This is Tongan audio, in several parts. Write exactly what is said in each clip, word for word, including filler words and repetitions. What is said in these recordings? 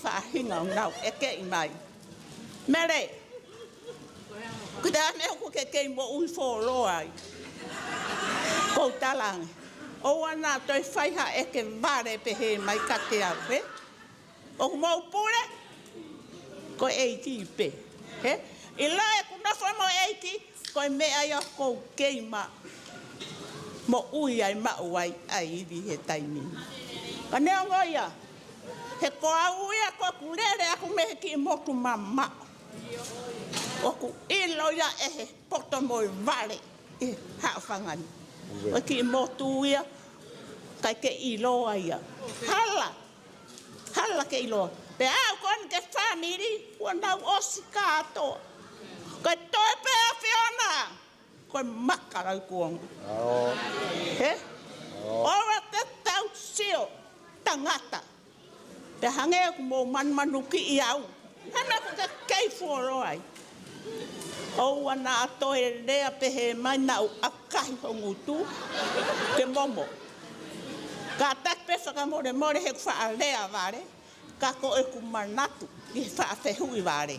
faʻahinga ʻoku nau ʻekeʻi mai. Mele, ko e taha e meʻa ʻoku ke kei moʻui fuoloa ai. Kou talaange, ʻoua naʻa toe fai ha ʻeke vale pehē mai kiate au, he? ʻOku mou pule, ko e ʻEiki pē, he? ʻIlo ʻeku nofo mo e ʻEiki, ko e meʻa ia ʻoku ou kei ma-, moʻui ai, maʻu ai ʻa e ivi he taimi ni. Ka neongo ia, he ko au ia ko ʻeku lele ʻaku mei he kiʻi motu mamaʻo. ʻOku ʻilo ia ʻe he poto mo e vale ʻi he haʻofanga ni. Ko e kiʻi motu ia, ʻikai ke ʻiloa ia. Hala, hala ke ʻiloa. Pea aʻu ko eni ki he fāmili, kuo nau ʻosi kātoa. Ko e toe pē ʻa e ʻAfiona, ko e maka lau kuonga. ʻAo. He? ʻAo. Ora te tau sio tangata. Pea hangē ʻoku mou manumanukiʻi au. He meʻa ʻoku ke kei fuoloa ai. ʻOua naʻa toe lea pehē mai naʻa ku ʻakahi ho ngutu ke momo. Kātaki pē fakamolemole heʻeku faʻa lea vale, ka ko ʻeku manatu ki he faʻa fehuʻi vale.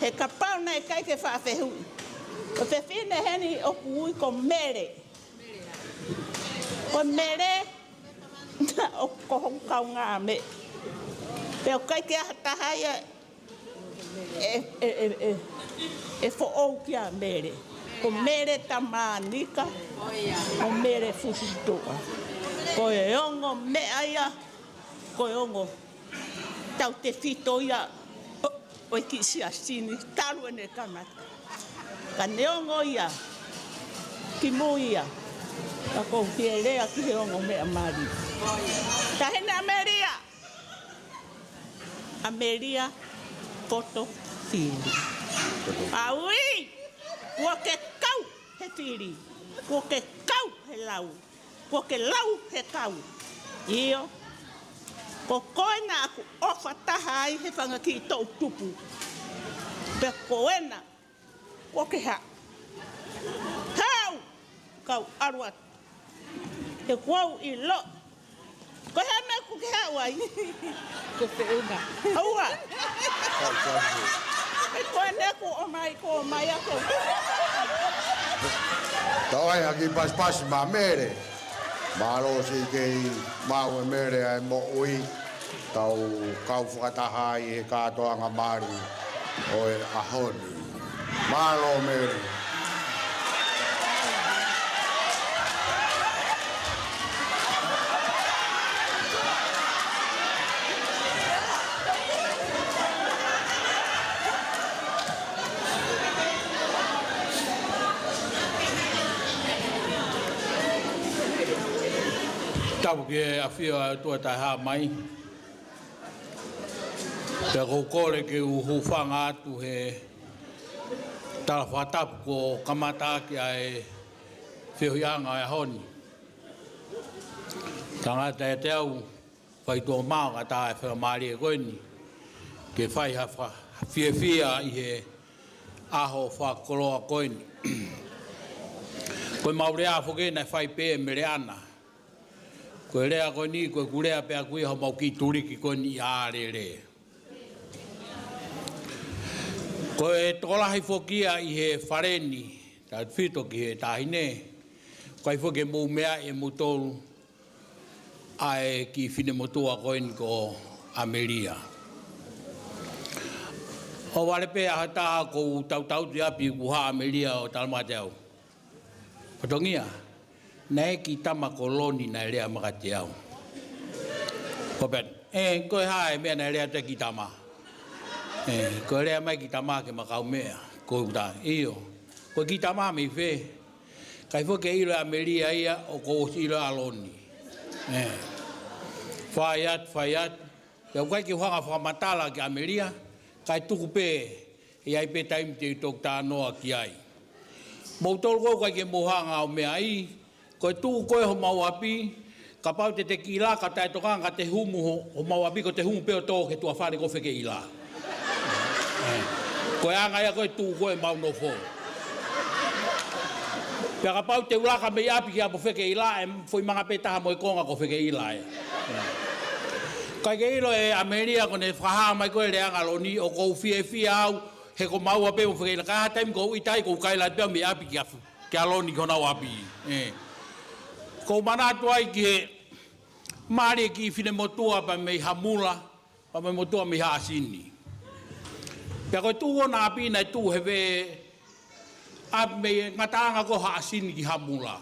He kapau naʻe ʻikai ke faʻa fehuʻi. Ko e fefine heni ʻoku ui ko Mele. Ko Mele, ʻoku ko hoku kaungāmeʻa. Pea ʻoku ʻikai ke ʻi ai ha taha ia ʻe, ʻe, ʻe, ʻe, ʻe foʻou kia Mele. Ko Mele Tamanika, ko Mele Fusituʻa. Ko e ongo meʻa ia, ko e ongo tautefito ia ʻo, ʻo e kiʻi siasi ni, talu ʻene kamata. Ka neongo ia, kimui ia, ka kou fie lea ki he ongo meʻa mali. Taʻahine ʻAmelia. ʻAmelia Poto Fili. ʻAui, kuo ke kau he fili, kuo ke kau he lau, kuo ke lau he kau. ʻIo, ko koe naʻa ku ʻofa taha ai he fanga kiʻi toʻu tupu. Pea ko ena, kuo ke haʻu. Haʻu, kau ʻalu atu. He kuo u ʻilo. Ko e hā e meʻa ʻoku ke haʻu ai? Ko feʻunga. ʻAua. He ko ena ʻoku ʻomai, ʻoku ʻomai ʻaku. Tau ai ha kiʻi pasipasi maʻa Mele. Mālō siʻi kei maʻu ʻe Mele ʻa e moʻui. Tau kau fakataha ai he kātoanga mali ʻo e ʻaho ni. Mālō Mele. Tapu ki he ʻafio ʻa e ʻOtua Taʻehāmai. Pea ʻoku ou kole ke u hūfanga atu he tala fakatapu kuo kamata ʻaki ʻa e feohiʻanga ʻo e ʻaho ni. Tangata ʻiate au, fai tuʻo mao ka tā e faingamālie ko eni ke fai ha fa-, ha fiefia ʻi he ʻaho fakakoloa ko eni. Ko e mau lea foki naʻe fai pē ʻe Mele ʻana. Ko e lea ko eni, ko ʻeku lea pē ʻaku ia homau kiʻi tuliki ko eni ʻi ʻAlele. Ko e tokolahi foki ia ʻi he fale ni, tautefito ki he taʻahine, ʻikai foki ke mou meaʻi ʻe moutolu ʻa e kiʻi finemotuʻa ko eni ko ʻAmelia. ʻO vale pē ʻaho ʻe taha ʻoku ou tautau atu ʻi ʻapi kuo haʻu ʻa ʻAmelia ʻo talamai kiate au, Fatongia, naʻe ʻi ai e kiʻi tama ko Loni naʻe lea mai kiate au. Ko pea, ʻe, ko e hā e meʻa naʻe lea atu ai e kiʻi tama? ʻE, ko e lea mai e kiʻi tama ke ma kaumeʻa. Ko u tā, ʻio. Ko e kiʻi tama mei fē? ʻIkai foki ke ʻilo ʻe ʻAmelia ia, ʻoku ou ʻosi ʻilo ʻa Loni. ʻE. Fai atu, fai atu. Pea ʻoku ʻikai ke u hanga fakamatala kia ʻAmelia, kae tuku pē, ʻe ʻi ai pē taimi te u toki talanoa ki ai. Moutolu ʻoku ʻikai ke mou hanga ʻo meaʻi, ko e tuʻu ko ē homau ʻapi, kapau te te kiʻi laka taʻetokanga ka te humu ho-, homau ʻapi ko te humu pē ʻo tō ki he tuʻa fale ko Fekeʻila. ʻE, ko e anga ia ko ē tuʻu ko ē mau nofo. Pea kapau te u laka mei ʻapi ki ʻapi Fekeʻila, ʻe foʻi manga pē taha mo e konga ko Fekeʻila ē. Kae ke ʻilo ʻe ʻAmelia ko ʻene fakahā mai ko e leʻanga ʻa Loni, ʻoku ou fiefia au, he ko maua pē mo Fekela. Ka ʻi ha taimi ʻoku ou ʻita ai ʻoku ou kaila pē au mei ʻapi kia, kia Loni ki honau ʻapi. ʻE. ʻOku ou manatu ai ki he mali e kiʻi finemotuʻa pea mei Hamula, pea mei motuʻa mei Haʻasini. Pea ko e tuʻu ʻona ʻapi naʻe tuʻu he veʻe ʻapi mei he ngataʻanga ko Haʻasini ki Hamula.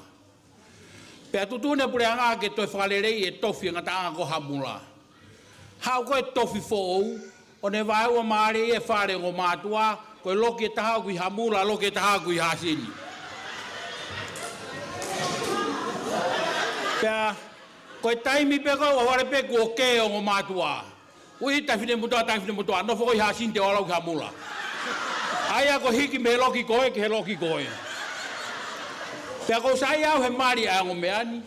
Pea tuʻutuʻuni ʻa e puleʻanga ke toe fakaleleiʻi e tofi e ngataʻanga ko Hamula. Haʻu ko e tofi foʻou, ʻo ne vaeua mali e fale ʻo e ongo mātuʻa, ko e loki ʻe taha ʻoku ʻi Hamula, loki ʻe taha ʻoku ʻi Haʻasini. Pea, ko e taimi pē ko ē ʻoku ʻalu pē kuo kē e ongo mātuʻa. ʻUi, taʻe finemotuʻa, taʻe finemotuʻa, nofo koe ʻi Haʻasini te u ʻalu au ki Hamula. ʻA ia ko e hiki mei he loki ko ē ki he loki ko ē. Pea ʻoku ou saiʻia au he mali ʻa e ongo meʻa ni.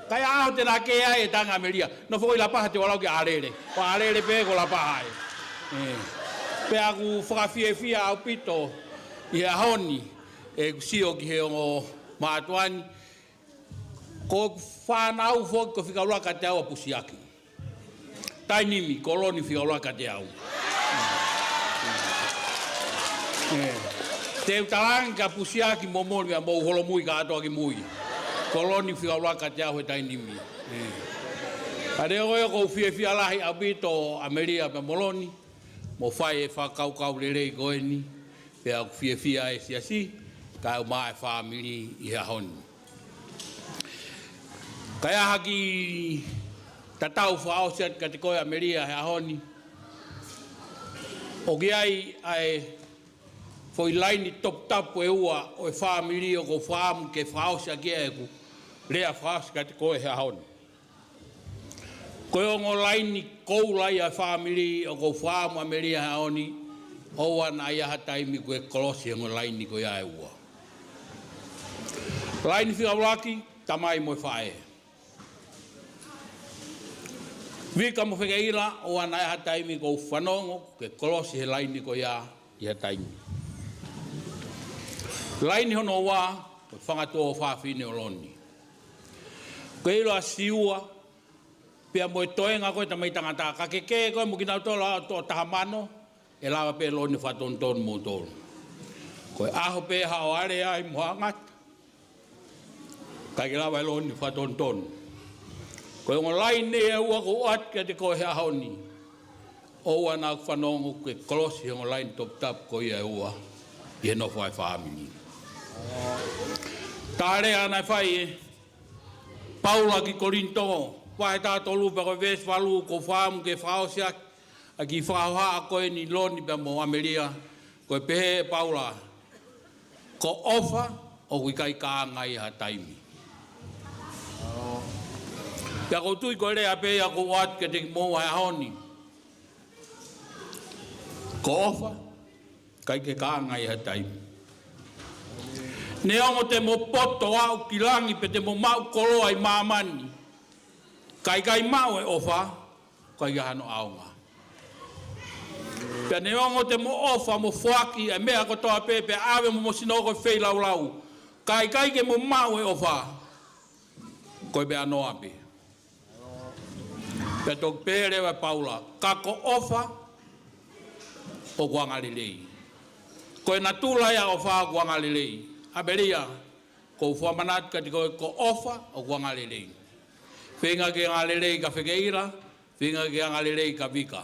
Ka ʻi ai ha ʻaho te na kē ai e tangi ʻa ʻAmelia, nofo koe ʻi Lapaha te u ʻalu au ki ʻAlele. Ko ʻAlele pē ko Lapaha ē. ʻE. Pea ʻoku ou fakafiefia ʻaupito ʻi he ʻaho ni, ʻeku sio ki he ongo mātuʻa ni. Ko e fānau foki ko e fika ʻuluaki kiate au ʻa Pusiaki. Taimi ni, ko Loni fika ʻuluaki kiate au. ʻE. Te u talaange kia Pusiaki mo Moli, mou holomui kātoa ki mui. Ko Loni fika ʻuluaki kiate au he taimi ni. ʻE. Ka neongo ia ʻoku ou fiefia lahi ʻaupito ʻAmelia pea mo Loni, mo fai e fakakaukau lelei ko eni, pea ʻoku fiefia e siasi, kae ʻumaʻā e fāmili ʻi he ʻaho ni. Ka ʻi ai ha kiʻi tatau fakaʻosi atu kiate koe ʻAmelia he ʻaho ni. ʻOku ʻi ai ʻa e foʻi laini toputapu ʻe ua ʻo e fāmili ʻoku ou fakaʻamu ke fakaʻosi ʻaki ʻeku lea fakaʻosi kiate koe he ʻaho ni. Ko e ongo laini koula ia ʻa e fāmili ʻoku ou fakaʻamu ʻAmelia he ʻaho ni, ʻoua naʻa ʻi ai ha taimi kuo kolosi e ongo laini ko ia ʻe ua. Laini fika ʻuluaki, tamai mo e faʻē. Vika mo Fekela, ʻoua naʻa ʻi ai ha taimi ʻoku ou fanongo ke kolosi he laini ko ia ʻi ha taimi. Laini hono ua, ko e fanga tuofāfine ʻo Loni. Ko e ʻilo ʻa Siua, pea mo e toenga ko e tamaiki tangata, ka ke kē koe mo kinautolu ʻo taha mano, ʻe lava pē Loni fakatonutonu moutolu. Ko e ʻaho pē haʻo ale ai mo haʻo ngata, ʻikai ke lava ʻe Loni fakatonutonu. Ko e ongo laini ʻe ua ʻoku ou ʻoatu kiate koe he ʻaho ni, ʻoua naʻa ku fanongo ke kolosi he ongo laini toputapu ko ia ʻe ua ʻi he nofo ʻa e fāmili. Tala ʻa e ʻaho ni ʻa e fai ʻe Paula ki Kolinitō, vahe taha tolu pea ko e veesi valu, ʻoku ou fakaʻamu ke fakaʻosi ʻaki ʻa e kiʻi fakahohaʻa ko eni Loni pea mo ʻAmelia, ko e pehē ʻe Paula, ko ʻofa ʻoku ʻikai kaunga ia ha taimi. Pea ʻoku ou tui ko e lea pē ia ʻoku ou ʻoatu kiate kimoua he ʻaho ni. Ko ʻofa ʻikai ke kaunga ia ha taimi. Neongo te mo poto aʻu ki langi pe te mo maʻu koloa ʻi māmani, ka ʻikai maʻu e ʻofa, ʻikai ke ʻi ai hano ʻaonga. Pea neongo te mo ʻofa mo foaki e meʻa kotoa pē, pea ʻave mo mo sino ko e feilaulau, ka ʻikai ke mo maʻu e ʻofa, ko e meʻa noa pē. Pea toki pehē leva ʻe Paula, ka ko ʻofa ʻoku angalelei. Ko e natula ia ʻo e ʻofa ʻoku angalelei. ʻAmelia, ʻoku ou fakamanatu kiate koe ko ʻofa ʻoku angalelei. Feinga ke angalelei kia Fekela, feinga ke angalelei kia Vika.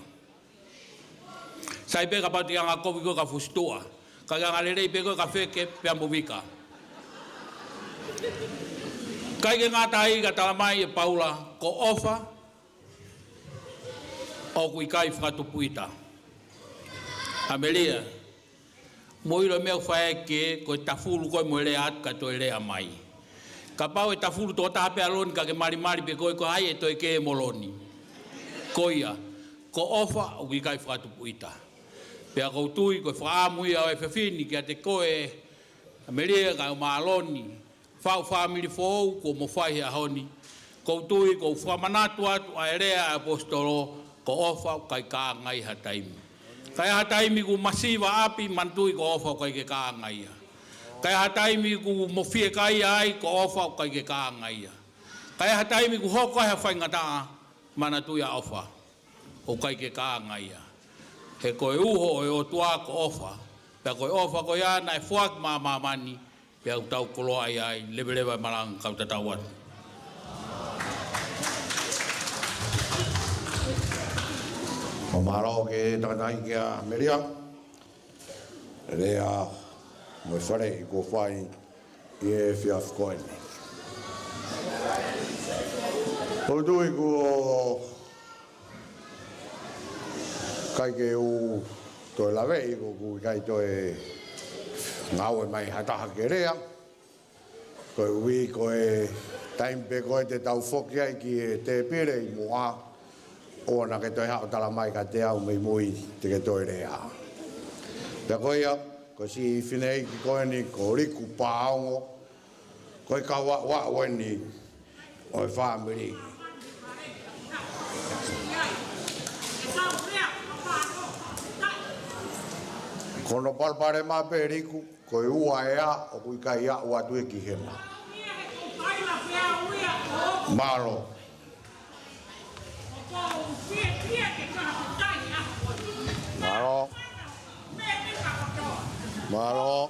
Sai pē kapau te ke angakovi koe kia Fusituʻa, ka ke angalelei pē koe kia Feke pea mo Vika. ʻIkai ke ngata ai ka tala mai ʻe Paula, ko ʻofa ʻoku ʻikai fakatupu ʻita. ʻAmelia, mou ʻilo e meʻa ʻoku fai ai e kē, ko e tafulu koe mo e lea atu kae toe lea mai. Kapau ʻe tafulu toko taha pē ʻa Loni ka ke malimali pē koe, ko hai ʻe toe kē mo Loni? Ko ia, ko ʻofa ʻoku ʻikai fakatupu ʻita. Pea ʻoku ou tui ko e fakaʻamu ia ʻo e efiafi ni kiate koe ʻAmelia kae ʻumaʻā Loni, fau fāmili foʻou kuo mo fai he ʻaho ni. ʻOku ou tui ʻoku ou fakamanatu atu ʻa e lea ʻa e ʻaposetolo, ko ʻofa ʻoku ʻikai kaunga ia ha taimi. Ka ʻi ai ha taimi ʻoku masiva ʻapi, manatuʻi ko ʻofa ʻoku ʻikai ke kaunga ia. Ka ʻi ai ha taimi ʻoku mo fiekaia ai, ko ʻofa ʻoku ʻikai ke kaunga ia. Ka ʻi ai ha taimi ʻoku hoko ai ha faingataʻa, manatuʻi ʻa ʻofa. ʻoku ʻikai ke kānga ia. He ko e uho ʻo e ʻOtua ko e ʻofa, pea ko e ʻofa ko ia naʻe foaki maʻa māmani, pea ʻoku tau koloaʻia ai. Leveleva e malanga, kau tatau atu. ʻO mālō ki he tangataʻeiki ʻa Melia. Lea mo e faleʻi kuo fai ʻi he efiafi ko eni. ʻOku ou tui kuo ʻikai ke u toe laveʻi, ʻoku ʻikai toe ngāue mai ha taha ke lea. Koeʻuhi ko e taimi pē ko ē te tau foki ai ki he tēpile ʻi muʻa, ʻoua naʻa ke toe haʻu ʻo tala mai kiate au mei mui te ke toe lea. Pea ko ia, ko siʻi fineʻeiki ko eni ko Liku Paongo, ko e kau aʻuaʻu eni ʻo e fāmili. Ko hono palopalema pē Liku, ko e ua ʻa e ʻā, ʻoku ʻikai aʻu atu ia ki hena. Mālō. Mālō. Mālō.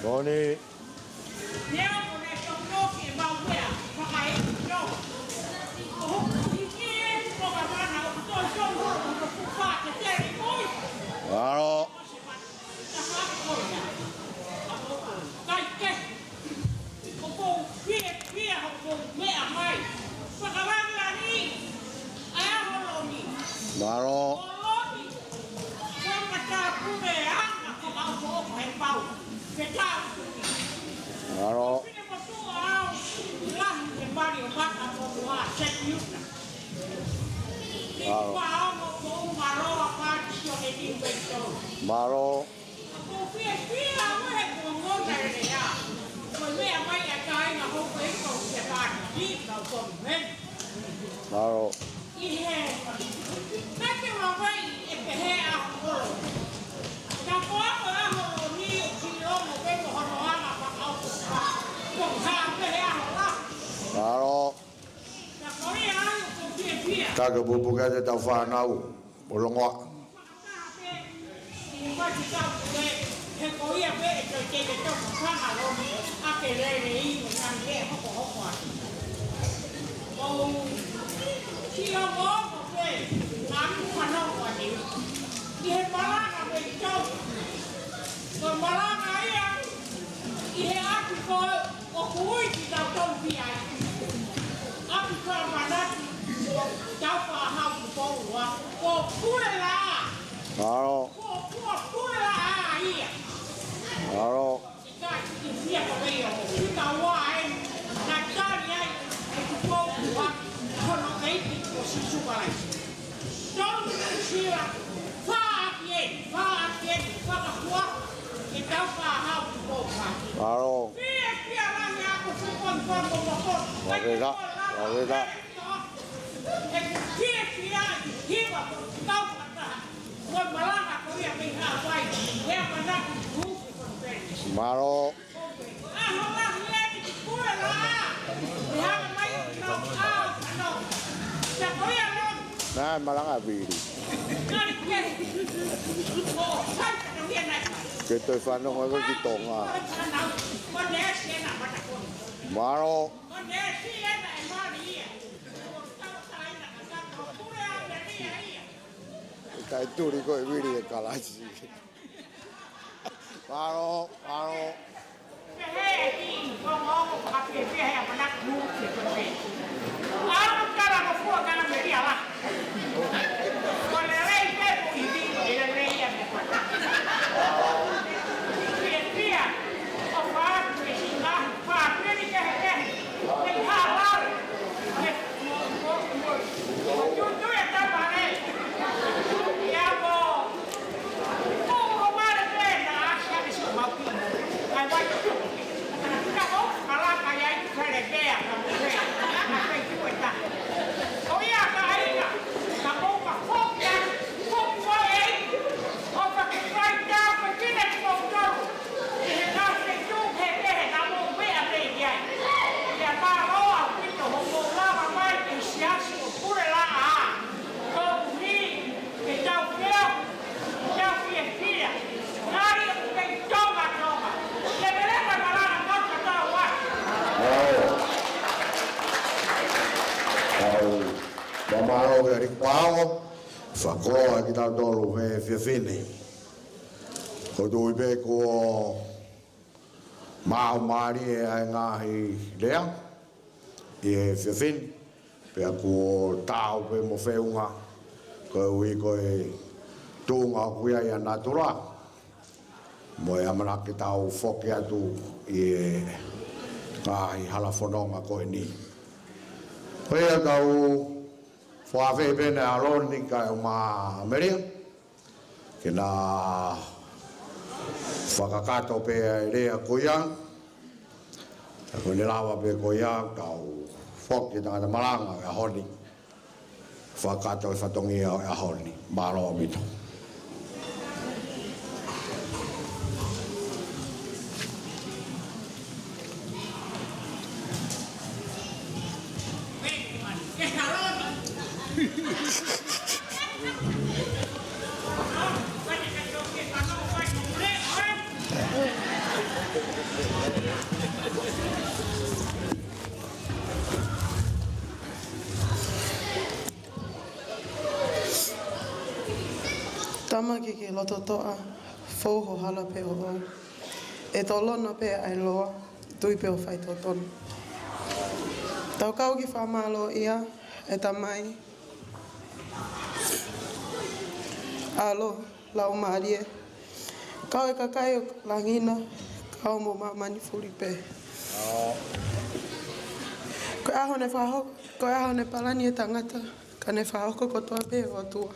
Moʻoni. Mālō. Mālō. Mālō. Mālō. Mālō. Mālō. Ka ke pupuke ʻetau fānau ʻo longoaʻa. ʻI he malanga mei tau. Ko e malanga ia ʻi he ʻapi ko ē ʻoku ui kitautolu ki ai. ʻApi ko ē ʻamanaki, ko Taufaʻāhau Tupou Ua. Ko Pulelaʻā. Mālō. Ko, ko Pulelaʻā ia. Mālō. Mālō. Mālō. Mālō. Naʻe malanga vili. Ke toe fanongo ʻa e ki Tonga. Mālō. Kae tuli ko e vili e kalasi. Mālō, mālō. Mālō ki he ʻEiki Paongo, fakakoloa kitautolu he efiafi ni. ʻOku ou tui pē kuo maʻu mālie ʻa e ngaahi lea ʻi he efiafi ni, pea kuo taau pē mo feʻunga, koeʻuhi ko e tuʻunga ʻoku ʻi ai ʻa natula mo e ʻamanaki ke tau foki atu ʻi he ngaahi hala fononga ko eni. Ko ia, tau fakaafeʻi pē ʻa Loni kae ʻumaʻā Melia ke na fakakakato pē ʻa e lea ko ia. Ko ʻene lava pē ko ia, tau foki ki he tangata malanga ʻo e ʻaho ni, fakakakato e fatongia ʻo e ʻaho ni. Mālō ʻaupito. Tama ke ke lototoʻa, fou ho hala pē ʻoʻou. ʻE tolona pē ʻa e loa, tui pē ʻo faitotonu. Tau kau ki he fakamālōʻia ʻa e Tamai, ʻAlo, Laumālie, kau e kakai ʻo langi na, kau mo māmani fuli pē. Ko e ʻaho ne fakahoko, ko e ʻaho ne palani e tangata, ka ne fakahoko kotoa pē ʻe he ʻOtua.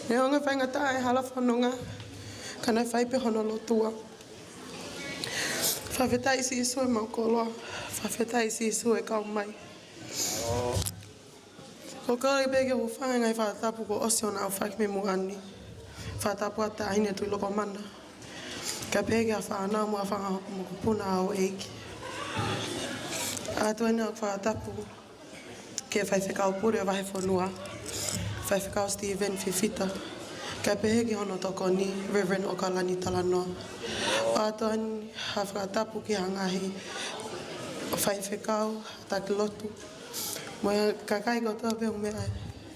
Neongo e faingataʻa e hala fononga, ka naʻe fai pē hono lotua. Fakafetaʻi Sīsū ʻemau koloa, fakafetaʻi Sīsū e kau mai. ʻOku ou kole pē ke u hūfanga he ngaahi fakatapu kuo ʻosi ʻo na ʻaofaki mei muʻa ni. Fakatapu ʻa Taʻahine Tuʻilokomana, kae pehē ki he fānau mo e fanga mokopuna ʻa houʻeiki. ʻOatu eni ʻeku fakatapu ki he Faifekau Pule ʻo e Vahefonua, Faifekau Steven Fifita, kae pehē ki hono tokoni, Reverend ʻOkalani Talanoa. ʻOatu eni ha fakatapu ki he ngaahi faifekau, taki lotu, mo e kakai kotoa pē ʻoku meʻa ʻi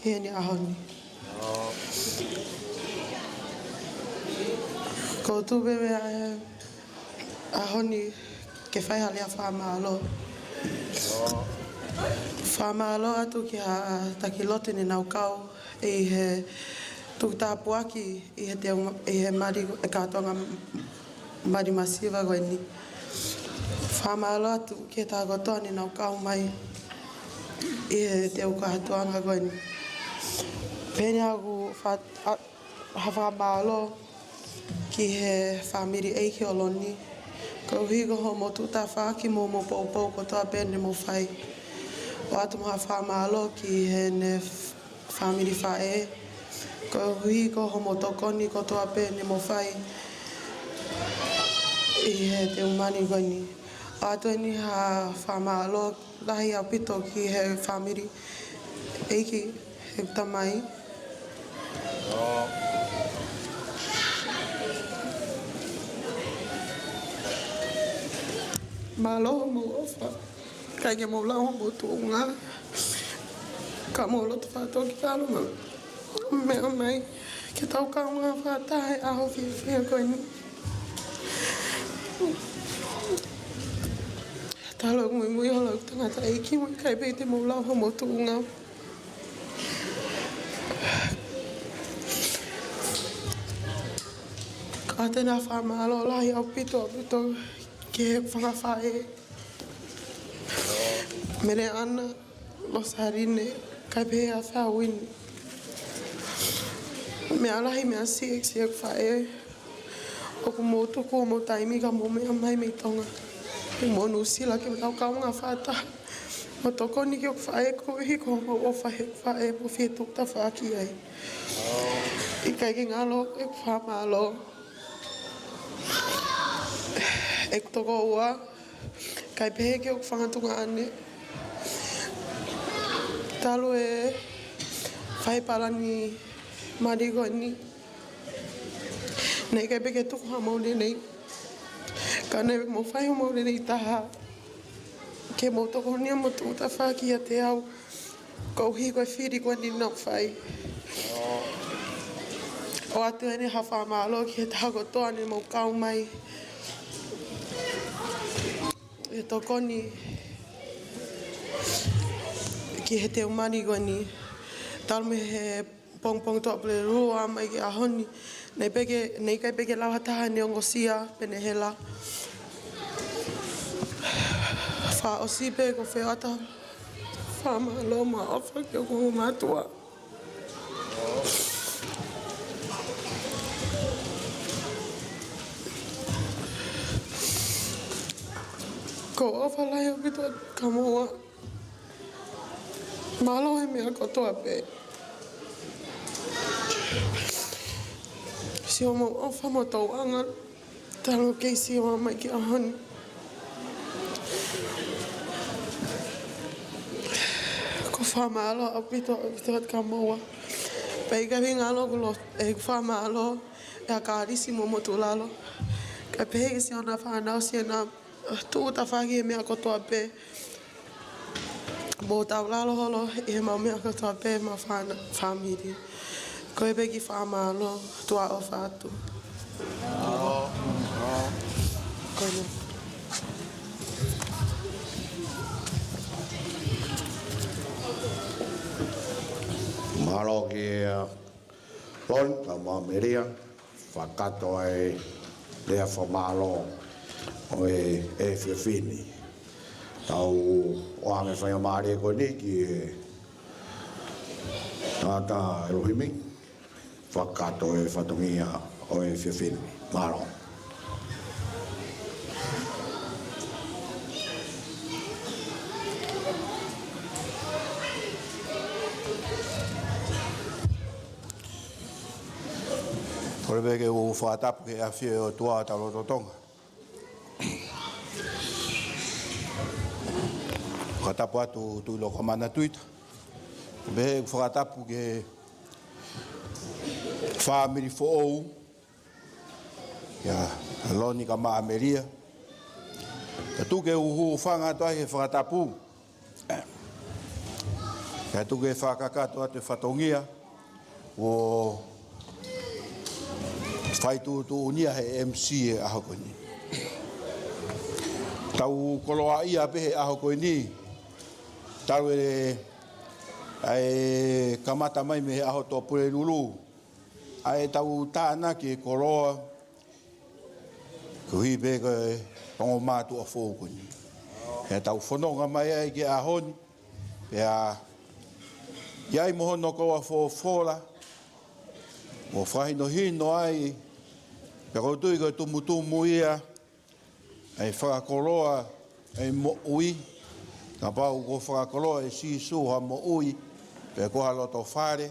heni he ʻaho ni. ʻOku ou tuʻu pē he ʻaho ni ke fai ha lea fakamālō. Fakamālō atu ki he taki lotu ne nau kau ʻi he tuku tāpuaki ʻi he teu, ʻi he mali, e kātoanga mali masiva ko eni. Fakamālō atu ki he taha kotoa ne nau kau mai ʻi he teu kātoanga ko eni. Pehē ni haʻaku fa-, ʻa, ha fakamālō ki he fāmili ʻeiki ʻo Loni, koeʻuhi ko hoʻomou tuʻutāfaki mo hoʻomou poupou kotoa pē ne mou fai. ʻOatu mo ha fakamālō ki heʻene fāmili faʻē, koeʻuhi ko hoʻomou tokoni kotoa pē ne mou fai ʻi he teu mali ko eni. ʻOatu eni ha fakamālō lahi ʻaupito ki he fāmili ʻeiki, he tamai. Mālō hoʻomou ʻofa. ʻIkai ke mou lau hoʻomou tuʻunga, ka mou loto fakatōkilalo mo meʻa mai ke tau kaungā fakataha he ʻaho fiefia ko eni. Talu e muimui holo ʻeku tangataʻeiki, mo ʻikai pē te mou lau hoʻomou tuʻunga. Ka te na fakamālō lahi ʻaupito, ʻaupito ki he fanga faʻē, Mele Ana, Losaline, kae pehē ʻa Fauini. Meʻa lahi, meʻa siʻi, siʻi ʻeku faʻē. ʻOku mou tuku hoʻomou taimi ka mou meʻa mai mei Tonga, mei Nuʻusila ke tau kaungā fakataha mo tokoni ki hoku faʻē, koeʻuhi ko hoʻomou ʻofa he faʻē mo fie tuʻutāfaki ai. ʻIkai ke ngalo ʻeku fakamālō. ʻEku tokoua, kae pehē ki hoku fanga tuongaʻane. Talu e fai palani mali ko eni, naʻe ʻikai pē ke tuku haʻamou lelei, ka ne mou fai hoʻomou lelei taha ke mou tokoni mo tuʻutāfaki ʻiate au Koeʻuhi ko e fili ko eni naʻa ku fai. ʻOatu eni ha fakamālō ki he taha kotoa ne mou kau mai ʻo tokoni ki he teu mali ko eni. Talu mei he pongipongi Tuʻapulelulu ʻo aʻu mai ki he ʻaho ni. Naʻe ʻikai pē ke, naʻe ʻikai pē ke lau ha taha ʻene ongosia pe ʻene hela. Fakaʻosi pē ʻoku ou fie ʻoatu ha fakamālō mo e ʻofa ki hoku ongo mātuʻa. ʻOku ou ʻofa lahi ʻaupito atu kia Moa. Mālō he meʻa kotoa pē. Siʻomou ʻofa mo tauʻanga talu kei siʻi ō mai ki he ʻaho ni. ʻOku ou fakamālō ʻaupito, ʻaupito atu kia Moa. Pea ʻikai ke ngalo kulo, ʻeku fakamālō ʻia Kalisi mo Motulalo. Kae pehē ki siʻona fānau, siʻena tuʻu tafaʻaki he meʻa kotoa pē. Mo taulalo holo ʻi he mau meʻa kotoa pē, mau fāna-, fāmili. Ko e pē kiʻi fakamālō, tuʻa ʻofa atu. Ko ia. Mālō kia Loni kae ʻumaʻā Melia, fakakakato ʻa e lea fakamālō ʻo e efiafi ni. Tau ʻoange e faingamālie ko eni ki he tangata ʻElohimi, fakakakato e fatongia ʻo e efiafi ni. Mālō. Kole pē ke u fakatapu ki he ʻafio ʻo e ʻOtua ʻi hotau loto Tonga. Fakatapu atu Tuʻilokamana Tuita. Pehē ʻeku fakatapu ki he fāmili foʻou, ʻia Loni kae ʻumaʻā Melia. Kae tuku ke u hūfanga atu ai he fakatapu. Kae tuku ke fakakakato atu e fatongia ʻo e faituʻutuʻuni ʻa e M C he ʻaho ko eni. Tau koloaʻia pē he ʻaho ko eni. Talu e, ʻa e kamata mai mei he ʻaho Tuʻapulelulu, ʻa ʻetau tānaki e koloa, koeʻuhi pē ko e ongo mātuʻa foʻou ko eni. Pea tau fononga mai ai ki he ʻaho ni, pea ʻi ai mo hono koloa folofola, mo fakahinohino ai, pea ʻoku ou tui ko e tumutumu ia, ʻa e fakakoloa ʻa e moʻui, kapau ʻoku fakakoloa ʻe Sīsū ha moʻui, pe ko ha loto fale,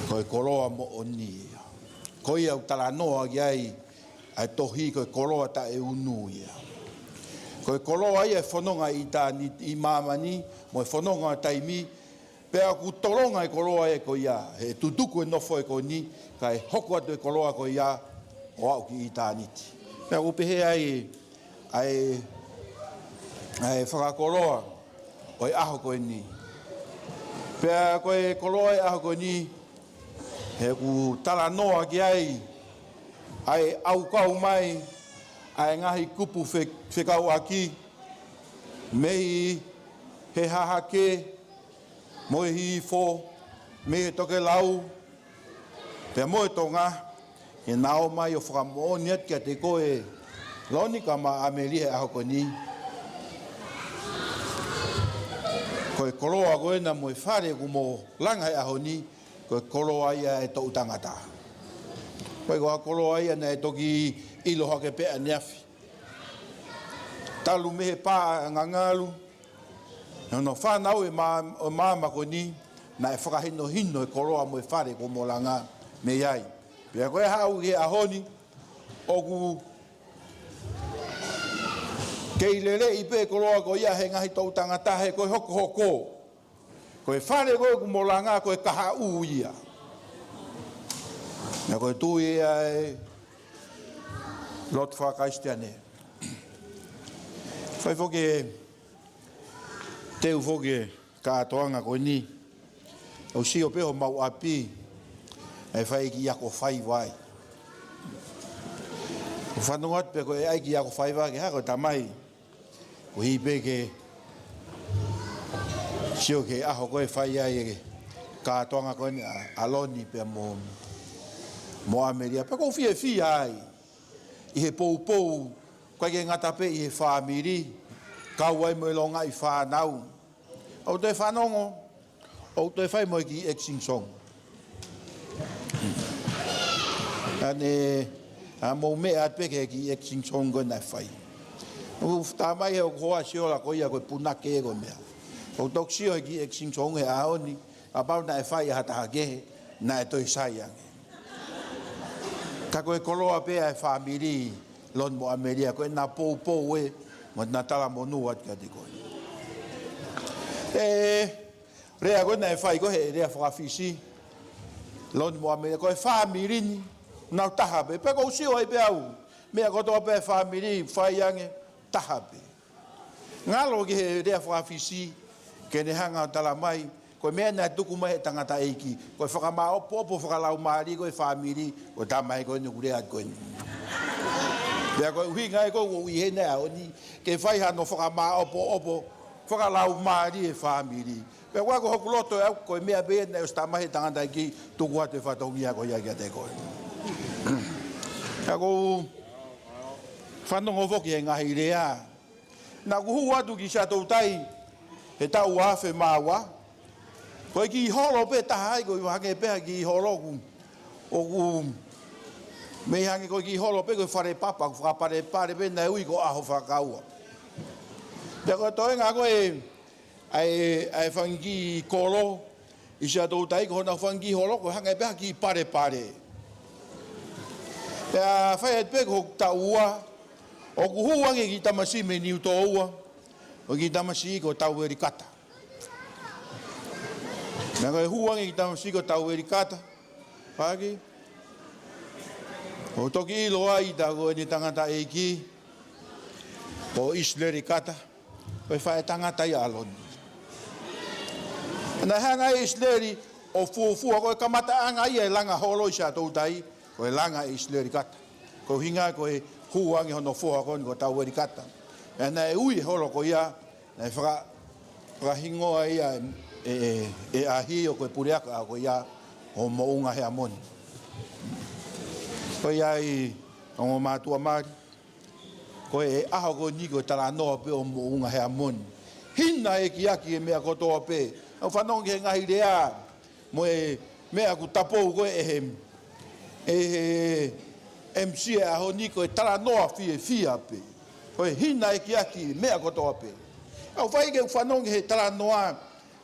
ko e koloa moʻoni ia. Ko ia ʻoku talanoa ki ai ʻa e tohi ko e koloa taʻeunu ia. Ko e koloa ia ʻe fononga ʻi tāni-, ʻi māmani, mo e fononga taimi, pea ʻoku tolonga e koloa ē ko ia, he tutuku e nofo ē ko eni, kae hoko atu e koloa ko ia ʻo aʻu ki ʻitāniti. Pea ʻoku pehē ai ʻa e, ʻa e fakakoloa ʻo e ʻaho ko eni. Pea ko e koloa ʻo e ʻaho ko eni, he ʻoku talanoa ki ai ʻa e ʻaukau mai ʻa e ngaahi kupu fe-, fekauʻaki mei he hahake, mo e hihifo, mei he tokelau, pea mo e tonga, ke na ō mai ʻo fakamoʻoni atu kiate koe, Loni kae ʻumaʻā Melia he ʻaho ko eni. Ko e koloa ko ena mo e fale ʻoku mou langa he ʻaho ni, ko e koloa ia ʻa e toʻu tangata. Ko e koloa ia naʻe toki ʻilo hake pē ʻaneafi. Talu mei he pā ʻa Ngangalu, hono fānau ʻe mā-, ʻo e māmani ko eni, naʻe fakahinohino e koloa mo e fale ʻoku mou langa mei ai. Pea ko e haʻu ki he ʻaho ni, ʻoku kei leleʻi pē koloa ko ia he ngaahi toʻu tangata he ko e hokohoko. Ko e fale ko ē ʻoku mou langa ko e kahaʻu ia. Naʻa ko e tui ia ʻa e lotu faka-Kalisitiane. Fai foki e Teu foki e kātoanga ko eni. ʻOku sio pē homau ʻapi, ʻe fai e kiʻi ako faiva ai. ʻOku fanongo atu pē ko e ʻai kiʻi ako faiva ke hā ko e tamai. Ko e hā pē ke sio ki he ʻaho ko ē ʻe fai ai e kātoanga ko eni ʻa ʻAloni pea mo, mo ʻAmelia. Pea ʻoku ou fiefia ai ʻi he poupou, ʻikai ke ngata pē ʻi he fāmili, kau ai mo e longaʻi fānau. ʻOku toe fanongo, ʻoku toe fai mo e kiʻi extinction. ʻA ē, ʻa mou meʻa atu pē ki he kiʻi extinction ko ē naʻe fai. ʻOku tā mai he ʻoku hoa siola ko ia ko e punake ko e meʻa. ʻOku toki sio he kiʻi extinction he ʻaho ni, kapau naʻe fai ʻe ha taha kehe, naʻe toe sai ange. Ka ko e koloa pē ʻa e fāmili, Loni mo ʻAmelia, ko ʻena poupou ē, mo ʻena talamonū atu kiate koe. E, lea ko ē naʻe fai ko ē he lea faka-Fisi, Loni mo ʻAmelia, ko e fāmili ni, nau taha pē, pea ʻoku ou sio ai pē au, meʻa kotoa pē fāmili, fai ange, taha pē. Ngalo ki he lea faka-Fisi, ke ne hanga ʻo tala mai, ko e meʻa naʻe tuku mai he tangataʻeiki, ko e fakamāʻopoʻopo fakalaumālie ko e fāmili, ko e tamai ko eni ʻoku lea atu ko eni. Pea ko e ʻuhinga ia ko ē ʻoku ʻi heni he ʻaho ni, ke fai hano fakamāʻopoʻopo fakalaumālie e fāmili. Pea ʻoku ʻikai ko hoku loto ʻe au, ko e meʻa pē ia naʻe ʻosi tā mai he tangataʻeiki, tuku atu e fatongia ko ia kiate koe. Pea ʻoku ou fanongo foki he ngaahi lea, naʻa ku hū atu ki Siaʻatoutai he taʻu ua afe mā ua. Ko e kiʻi holo pē taha ai, ko e hangē pē ha kiʻi holo ʻoku, ʻoku mei hangē ko e kiʻi holo pē ko e fale papa, ʻoku fakapalepale pē naʻe ui ko ʻAho Fakakaua. Pea ko e toenga ko ē ʻa e, ʻa e fanga kiʻi kolo ʻi Siaʻatoutai ko honau fanga kiʻi holo ko e hangē pē ha kiʻi palepale. Pea fai atu pē ko e taʻu ua, ʻoku hū ange e kiʻi tamasiʻi mei Niutōua, ko e kiʻi tamasiʻi ko Tauelikata. Naʻe hū ange e kiʻi tamasiʻi ko Tauelikata, paki. ʻO toki ʻilo ai tā ko ʻene tangataʻeiki, ko ʻIsileli Kata. Ko e faʻētangata ia ʻa ʻAloni. Naʻe hanga ʻe ʻIsileli ʻo fuofua, ko e kamataʻanga ia e langa holo ʻi Siaʻatoutai, ko e langa ʻe ʻIsileli Kata. Ko e ʻuhinga ko e hū ange hono foha ko eni ko Tauelikata. Pea naʻe ui e holo ko ia, naʻe faka-, fakahingoa ia ʻe, ʻe, ʻe ʻAhi ʻo ko e puleako ko ia ʻo Moʻunga Heamoni. Ko ia ai ongo mātuʻa mali. Ko e ʻaho ko eni ko e talanoa pē ʻo Moʻunga Heamoni. Hina ʻekiʻaki e meʻa kotoa pē. ʻOku fanongo ki he ngaahi lea mo e meʻa ʻoku tapou ko ē ʻe he, ʻe he M C he ʻaho ni, ko e talanoa fiefia pē. Ko e hina ʻekiʻaki e meʻa kotoa pē. ʻOku fai ke u fanongo ki he talanoa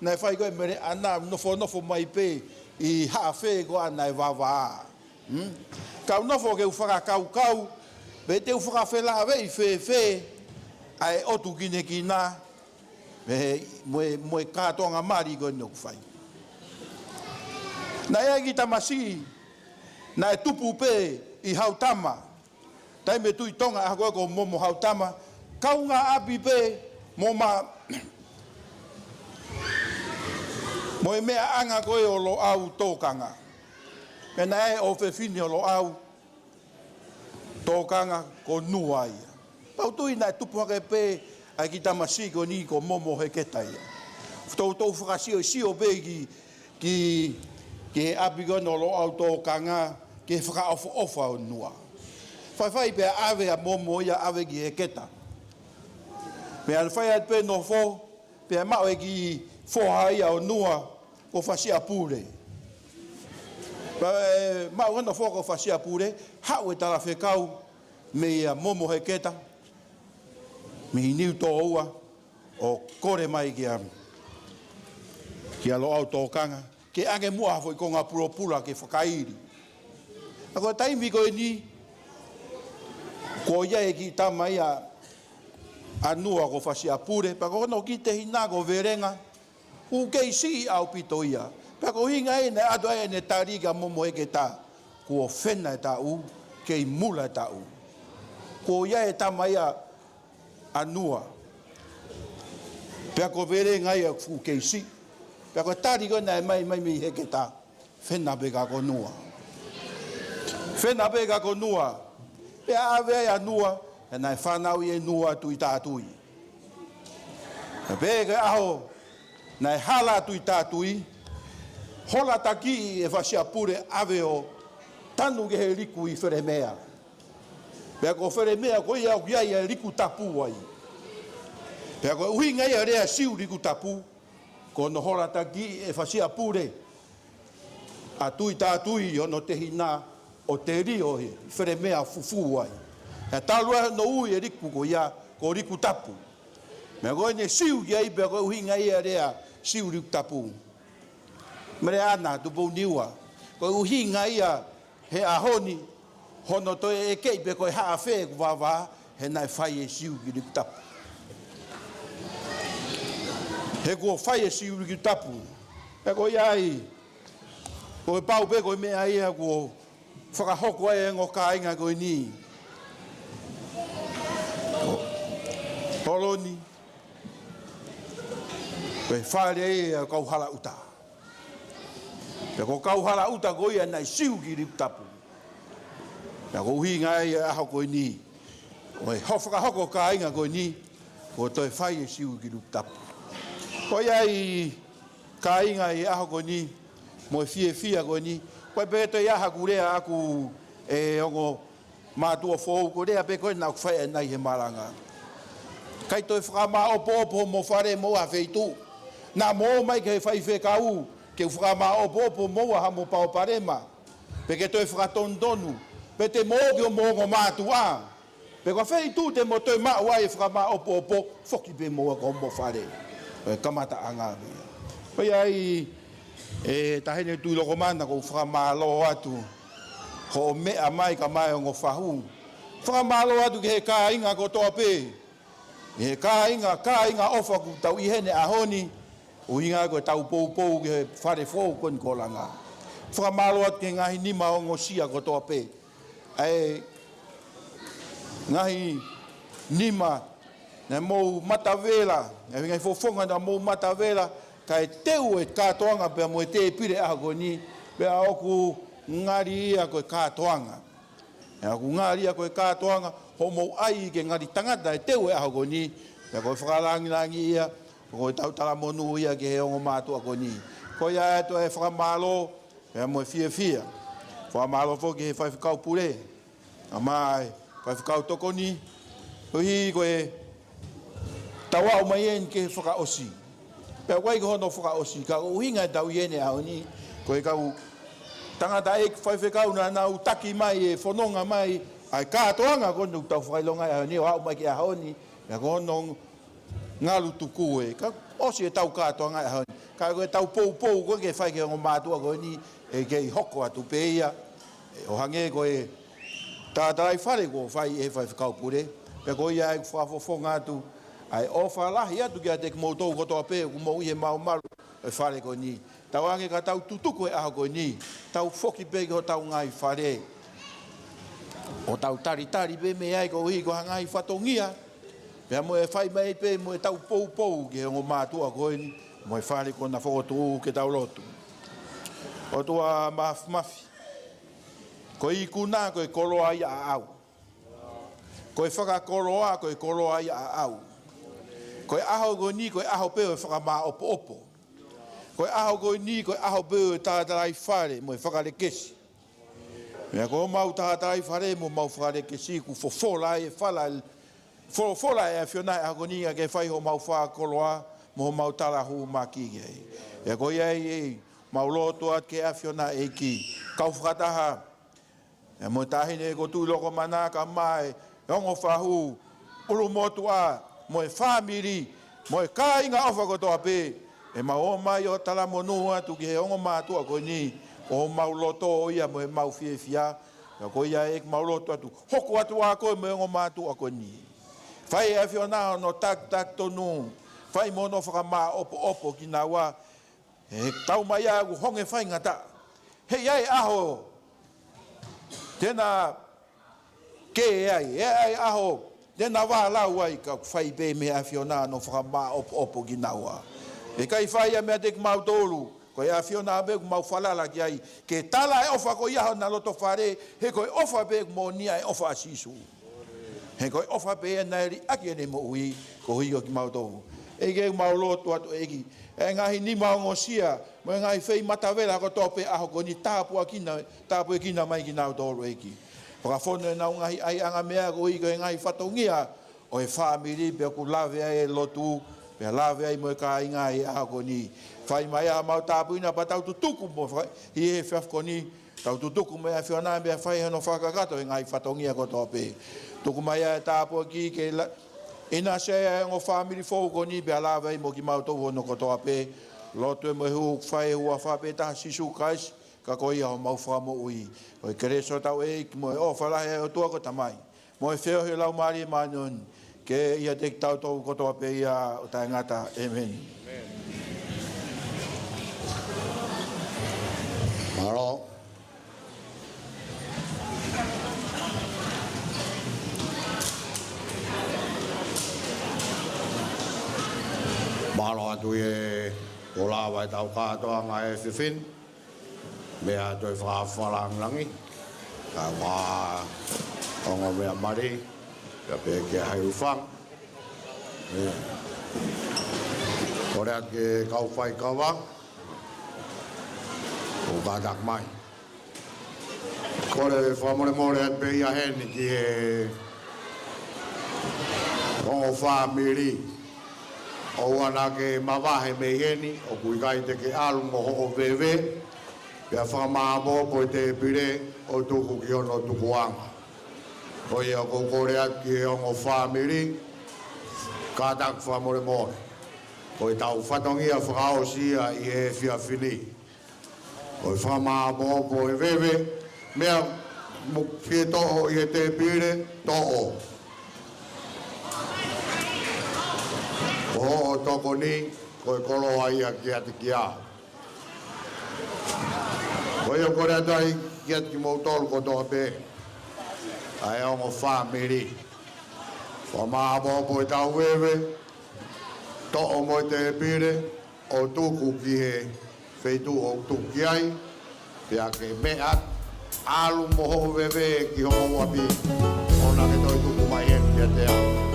naʻe fai ko ē mele ana nofonofo mai pē ʻi Haʻafē ko ā naʻe vavā. Hmm? Kau nofo ke u fakakaukau, pe te u fakafelāveʻi fēfē ʻa e ʻotu kinekina, pe mo e, mo e kātoanga mali ko eni ʻoku fai. Naʻe ʻi ai e kiʻi tamasiʻi naʻe tupu pē ʻi Hautama, taimi e Tuʻi Tonga, ʻaho ko ē ko Momo Hautama, kaungāʻapi pē mo ma-, mo e meʻaʻanga ko ē ʻo Loʻau Tōkanga. Pea naʻe ʻofefine ʻo Loʻau Tōkanga ko Nua ia. Pea u tui naʻe tupu hake pē ʻa e kiʻi tamasiʻi ko eni ko Momo Heketa ia. Toutou fakasio, sio pē ki, ki, ki he ʻapi ko eni ʻo Loʻau Tōkanga, ki he fakaʻofoʻofa ʻo Nua. Faifai pea ʻave ʻa Momo ia ʻave ki Heketa. Pea fai atu pē nofo, pea maʻu e kiʻi foha ia ʻo Nua, ko Fasiʻapule. Pea, e, maʻu hono foha ko Fasiʻapule, haʻu e talafekau meia Momo Heketa mei Niutōua ʻo kole mai kia, kia Loʻau Tōkanga, ke ʻange muʻa ha foʻi konga pulopula ke fakaili. ʻA ko e taimi ko eni, ko ia e kiʻi tama ia ʻa Nua ko Fasiʻapule, pea ko hono kiʻi tehina ko Velenga, ʻoku kei siʻi ʻaupito ia. Pea ko e ʻuhinga ia naʻe ʻatu ai ʻene tali kia Momo Heketa, kuo fena e taʻu, kei mula e taʻu. Ko ia e tama ia ʻa Nua. Pea ko e velenga ia ʻo e fuʻu keisi. Pea ko e tali ko ē naʻe ʻomai mai mei Heketā, Fena pē ka ko Nua. Fena pē ka ko Nua. Pea ʻave ai ʻa Nua, pea naʻe fanauʻi ʻe Nua Tuʻi Tātui. Pea pehē ko e ʻaho naʻe hala ʻa Tuʻi Tātui, hola takiʻi ʻe Fasiapule ʻo ʻave ʻo tanu ki he liku ʻi Felemea. Pea ko Felemea ko ia ʻoku ʻi ai ʻa e liku tapu ai. Pea ko e ʻuhinga ia ʻo e lea Siu Liku Tapu, ko hono hola takiʻi ʻe Fasiapule ʻa Tuʻi Tātui ʻi hono tehina ʻo telio ʻi Felemea ʻo fufū ai. Pea talu ai hono ui e liku ko ia ko Liku Tapu. Meʻa ko eni ʻe siu ki ai pea ko e ʻuhinga ia ʻo e lea Siu Liku Tapu. Mele ana Tupou Niua. Ko e ʻuhinga ia he ʻaho ni, hono toe ʻekeʻi pe ko e hā fē ʻoku vāvā, he naʻe fai e Siu ki Liku Tapu. He kuo fai e Siu Liku Tapu. Pea ko ia ai, ko e pau pē ko e meʻa ia kuo fakahoko ai e ongo kāinga ko eni. Holoni, ko e fale ia ʻo Kauhalaʻuta. Pea ko Kauhalaʻuta ko ia naʻe Siu ki Liku Tapu. Pea ko e ʻuhinga ia ʻo e ʻaho ko eni, ʻo e ho fakahoko kāinga ko eni, kuo toe fai e Siu ki Liku Tapu. Ko ia ai kāinga ʻi he ʻaho ko eni, mo e fiefia ko eni, ko e pehē ʻe ʻi ai haʻaku lea ʻaʻaku ʻe ongo mātuʻa foʻou, ko e lea pē ko ē naʻa ku fai ʻanenai he malanga. ʻIkai toe fakamāʻopoʻopo hoʻomo fale mo ha feituʻu. Naʻa mo ō mai ki he faifekau, ke u fakamāʻopoʻopo moua haʻamo palopalema. Pe ke toe fakatonutonu. Pe te mo ō ki hoʻomo ongo mātuʻa. Pe ko ha feituʻu te mo toe maʻu ai e fakamāʻopoʻopo, foki pē moua ki hoʻomo fale. Ko e kamataʻanga ia. Ko ia ai, ʻe Taʻahine Tuʻilokomana, ʻoku ou fakamālō atu hoʻo meʻa mai kae ʻumaʻā e ongo fahu. Fakamālō atu ki he kāinga kotoa pē. He kāinga, kāinga ʻofa ʻoku tau ʻi heni he ʻaho ni, ʻuhinga ko ʻetau poupou ki he fale foʻou ko eni ko Langa. Fakamālō atu ki he ngaahi nima ongosia kotoa pē. ʻA e ngaahi nima naʻa mou matavela, ʻa e ngaahi fofonga naʻa mou matavela, kae teu e kātoanga pea mo e tēpile he ʻaho ko eni, pea ʻoku ngali ia ko e kātoanga. ʻA ia ʻoku ngali ia ko e kātoanga, hoʻomou ʻai ke ngali tangata e teu he ʻaho ko eni, pea ko e fakalangilangi ia, ko ʻetau talamonū ia ki he ongo mātuʻa ko eni. Ko ia atu e fakamālō, pea mo e fiefia. Fakamālō foki ki he faifekau pule, ʻa mai, faifekau tokoni, koeʻuhi ko ʻetau aʻu mai eni ki he fakaʻosi. Pea ʻoku ʻikai ko hono fakaʻosi, ka ko e ʻuhinga ʻetau ʻi heni he ʻaho ni, ko e kau tangataʻeiki faifekau naʻa nau taki mai e fononga mai, ʻa e kātoanga ko eni ʻoku tau fakaʻilonga he ʻaho ni, ʻo aʻu mai ki he ʻaho ni, pea ko hono ngalu tuku ē. Ka ʻosi ʻetau kātoanga he ʻaho ni. Ka ko ʻetau poupou ko ē ke fai ki he ongo mātuʻa ko eni, ʻe kei hoko atu pē ia. ʻO hangē ko e talitali fale kuo fai ʻe he faifekau pule. Pea ko ia ʻeku fakafofonga atu ʻa e ʻofa lahi atu kiate kimoutolu kotoa pē ʻoku mou ʻi he malumalu ʻo e fale ko eni. Tauange ka tau tutuku he ʻaho ko eni, tau foki pē ki hotau ngaahi fale. ʻO tau talitali pē mei ai koeʻuhi ko ha ngaahi fatongia. Pea mo e fai mai pē mo ʻetau poupou ki he ongo mātuʻa ko eni, mo e fale ko ena fokotuʻu ke tau lotu. ʻOtua Māfimafi, ko e ikuna ko e koloa ia ʻaʻau. Ko e fakakoloa ko e koloa ia ʻaʻau. Ko e ʻaho ko eni ko e ʻaho pē ʻo e fakamāʻopoʻopo. Ko e ʻaho ko eni ko e ʻaho pē ʻo e talitali fale mo e fakalekesi. Meʻa ko homau talitali fale mo homau fakalekesi kuo fofola ai e fala, folofola ʻa e ʻAfiona he ʻaho ko eni ke fai homau fakakoloa mo homau talahū maki ai. Pea ko ia ai ʻemau lotu atu ki he ʻAfiona ʻEiki. Kau fakataha ē mo e Taʻahine ko Tuʻilokomana kae ʻumaʻā e ongo fahu, ʻulumotuʻa, mo e fāmili, mo e kāinga ʻofa kotoa pē, ʻemau ō mai ʻo talamonū atu ki he ongo mātuʻa ko eni, ko homau loto ia mo ʻemau fiefia. Pea ko ia ʻemau lotu atu, hoko atu ā koe mo e ongo mātuʻa ko eni. Fai ʻe he ʻAfiona hono takitaki tonu, fai mo hono fakamāʻopoʻopo kinaua, he tau mai ʻa ʻoku honge faingataʻa. He ʻe ʻi ai e ʻaho te na kē ai, ʻe ʻi ai e ʻaho Te na vālau ai ka ʻoku fai pē mei he ʻAfiona hono fakamāʻopoʻopo kinaua. ʻIkai fai ia meiate kimautolu, ko e ʻAfiona pē ʻoku mau falala ki ai, ke tala e ʻofa ko ia ʻi hona loto fale, he ko e ʻofa pē ʻoku moʻonia e ʻofa ʻa Sīsū. He ko e ʻofa pē ia naʻe liʻaki ʻene moʻui koeʻuhi ko kimautolu. ʻEiki, ʻoku mau lotu atu ʻEiki, e ngaahi nima ongosia, mo e ngaahi fei matavela kotoa pē ʻaho ko eni, tāpuekina, tāpuekina mai kinautolu ʻEiki. Fakafonu ʻenau ngaahi ʻaiʻanga meʻa koeʻuhi ko e ngaahi fatongia ʻo e fāmili pea ʻoku lave ai e lotu, pea lave ai mo e kāinga ʻi he ʻaho ko eni. Fai mai ʻa mau tāpuekina pea tau tutuku mo fai, ʻi he efiafi ko eni, tau tutuku mo e ʻAfiona pea fai hono fakakakato he ngaahi fatongia kotoa pē. Tuku mai ʻa e tāpuaki ke la, ʻinasi ʻa e ongo fāmili foʻou ko eni pea lave ai mo kimautolu hono kotoa pē. Lotu ē mo e hū fai he huafa pē taha Sīsū Kalaisi, ka ko ia homau Fakamoʻui. Ko e kelesi ʻa hotau ʻEiki mo e ʻofa lahi ʻa e ʻOtua ko e Tamai, mo e feohi ʻo e Laumālie Māʻoniʻoni, ke ʻiate kitautolu kotoa pē ia ʻo taʻengata. ʻĒmeni. Mālō. Mālō atu ʻi he ʻoku lava ʻetau kātoanga he efiafi ni. Meʻa atu e fakaafe langilangi, ka ʻoku ongo meʻa mali, ka pehē ke ʻai ufang. ʻE, kole atu ki he kau faikava, ʻo kātaki mai. Kole fakamolemole atu pē ia heni ki he ongo fāmili. ʻOua naʻa ke mavahe mei heni, ʻoku ʻikai te ke ʻalu mo hoʻo veve, pea fakamāʻopoʻopo e tēpile ʻo tuku ki hono tukuʻanga. Ko ia ʻoku ou kole atu ki he ongo fāmili, kātaki fakamolemole. Ko ʻetau fatongia fakaʻosi ia ʻi he efiafi ni. ʻO e fakamāʻopoʻopo e veve, meʻa mo ke toʻo ʻi he tēpile, toʻo. Ko hoʻo tokoni, ko e koloa ia kiate kiau. Ko ia ʻoku ou kole atu ai kiate kimoutolu kotoa pē, ʻa e ongo fāmili. Fakamāʻopoʻopo ʻetau veve, toʻo mo e tēpile, ʻo tuku ki he feituʻu ʻoku tuku ki ai, pea ke meʻa, ʻalu mo hoʻo veve ki hoʻo ʻapi, ʻoua naʻa ke toe tuku mai heni kiate au.